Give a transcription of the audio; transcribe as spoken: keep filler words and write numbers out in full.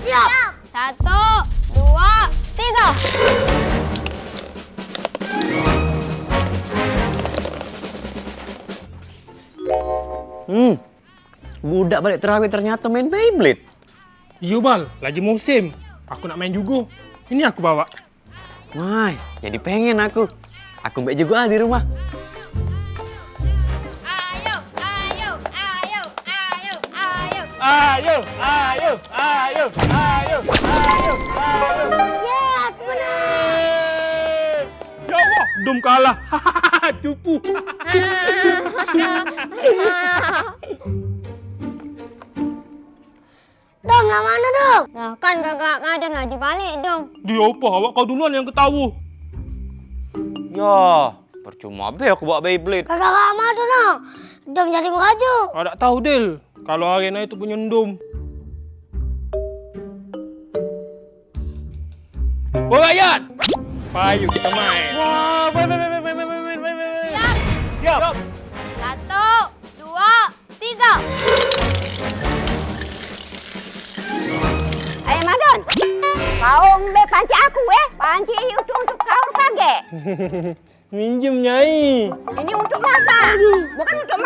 Siap. Satu, dua, tiga. Hmm, budak balik terawih ternyata main Beyblade. Iyo, Bal, lagi musim. Aku nak main jugo. Ini aku bawa. Wah, jadi pengen aku. Aku mbek jugo ah di rumah. Ayo, ayo, ayo, ayo, ayo, ayo. Ayo, ayo, ayo, ayo, ayo, ayo. Ya, aku menang. Ya Allah, Dom kalah. Cupu. Dom, lah mano, Dom? Lah, kan kagak ngadan laju balik, Dom. Dio apa? Awak kau duluan yang ketawa. Ya, percuma be aku bawa Beyblade. Kagak lamo tu, no. Dom jadi merajuk. Kau dak tahu, Del. Kalau arena itu punya Dom. Oh, rakyat. Payu kita main. Wah, main, main, main. Siap. Siap. Satu, dua, tiga. Eh, Madon. Kau ngambil panci aku, eh? Panci itu untuk sahur kagek? Minjem, Nyai. Ini untuk masak. Bukan untuk